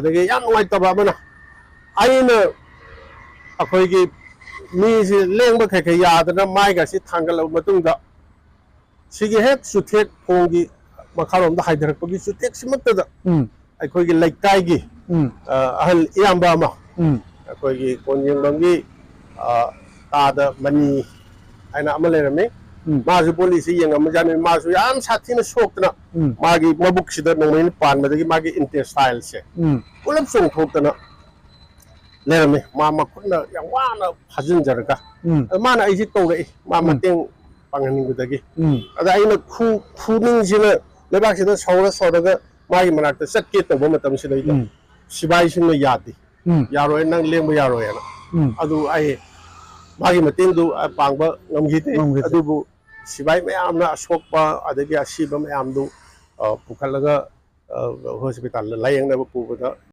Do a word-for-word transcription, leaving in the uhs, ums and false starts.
ꯑꯗꯒꯤ ꯌꯥꯝ ꯅꯨꯡꯉꯥꯏꯇꯕ ꯑꯃꯅ, ꯑꯩꯅ ꯑꯩꯈꯣꯏꯒꯤ ꯃꯤꯁꯤ ꯂꯦꯡꯕ ꯀꯩꯀꯩ ꯌꯥꯗꯅ ꯃꯥꯏꯒꯁꯤ ꯊꯥꯡꯒꯠꯂꯕ ꯃꯇꯨꯡꯗ, ꯁꯤꯒꯤ ꯍꯦꯛ ꯆꯨꯊꯦꯛ ꯊꯣꯡꯒꯤ ꯃꯈꯥꯔꯣꯝꯗ ꯍꯥꯏꯊꯔꯛꯄꯒꯤ ꯆꯨꯊꯦꯛꯁꯤꯃꯛꯇꯗ ꯎꯝ ꯑꯩꯈꯣꯏꯒꯤ ꯂꯩꯀꯥꯏꯒꯤ ꯎꯝ ꯑ, ꯑꯍꯜ ꯏꯌꯥꯝꯕ ꯑꯃ, ꯎꯝ ꯑꯩꯈꯣꯏꯒꯤ ꯀꯣꯟꯖꯦꯡꯕꯝꯒꯤ ꯑ, ꯇꯥꯗ ꯃꯅꯤ ꯍꯥꯏꯅ ꯑꯃ ꯂꯩꯔꯝꯃꯤ꯫ ꯎꯝ ꯃꯥꯁꯨ ꯄꯣꯂꯤꯁꯤ ꯌꯦꯡꯉꯝꯕꯖꯥꯠꯅꯤ꯫ ꯃꯥꯁꯨ ꯌꯥꯝ ꯁꯥꯊꯤꯅ ꯁꯣꯛꯇꯅ ꯎꯝ ꯃꯥꯒꯤ ꯃꯕꯨꯛꯁꯤꯗ ꯅꯣꯡꯃꯩꯅ ꯄꯥꯟꯕꯗꯒꯤ ꯃꯥꯒꯤ intestine ꯁꯦ ꯎꯝ ꯄꯨꯂꯞ ꯆꯣꯡꯊꯣꯛꯇꯅ ꯂꯩꯔꯝꯃꯤ꯫ ꯃꯥ ꯃꯈꯨꯠꯅ ꯌꯥꯝ ꯋꯥꯅ ꯐꯥꯖꯤꯟꯖꯔꯒ, ꯎꯝ ꯑꯗ ꯃꯥꯅ ꯑꯩꯁꯤ ꯀꯧꯔꯛꯏ, ꯃꯥ ꯎꯝ ꯃꯇꯦꯡ ꯄꯥꯡꯍꯟꯅꯤꯡꯕꯗꯒꯤ꯫ ꯎꯝ ꯑꯗ ꯑꯩꯅ ꯈꯨ ꯈꯨꯅꯤꯡꯁꯤꯅ ꯂꯩꯕꯥꯛꯁꯤꯗ ꯁꯧꯔ ꯁꯧꯔꯒ ꯃꯥꯒꯤ ꯃꯅꯥꯛꯇ ꯆꯠꯀꯦ ꯇꯧꯕ ꯃꯇꯝꯁꯤꯗꯩꯗ, ꯎꯝ ꯁꯤꯕꯥꯏꯁꯤꯡꯅ ꯌꯥꯗꯦ, ꯎꯝ ꯌꯥꯔꯣꯏ, ꯅꯪ ꯂꯦꯡꯕ ꯌꯥꯔꯣꯏꯅ꯫ ꯎꯝ ꯑꯗꯨ ꯑꯩ ꯃꯥꯒꯤ ꯃꯇꯦꯡꯗꯨ ꯄꯥꯡꯕ ꯉꯝꯈꯤꯗꯦ꯫ ꯉꯝꯈꯤꯗꯦ꯫ ꯑꯗꯨꯕꯨ ꯁꯤꯕꯥꯏ ꯃꯌꯥꯝꯅ ꯑꯁꯣꯛꯄ ꯑꯗꯒꯤ ꯑꯁꯤꯕ ꯃꯌꯥꯝꯗꯨ ꯑ, ꯄꯨꯈꯠꯂꯒ ꯑ, ꯍꯣꯁꯄꯤꯇꯥꯜꯗ ꯂꯥꯌꯦꯡꯅꯕ ꯄꯨꯕꯗ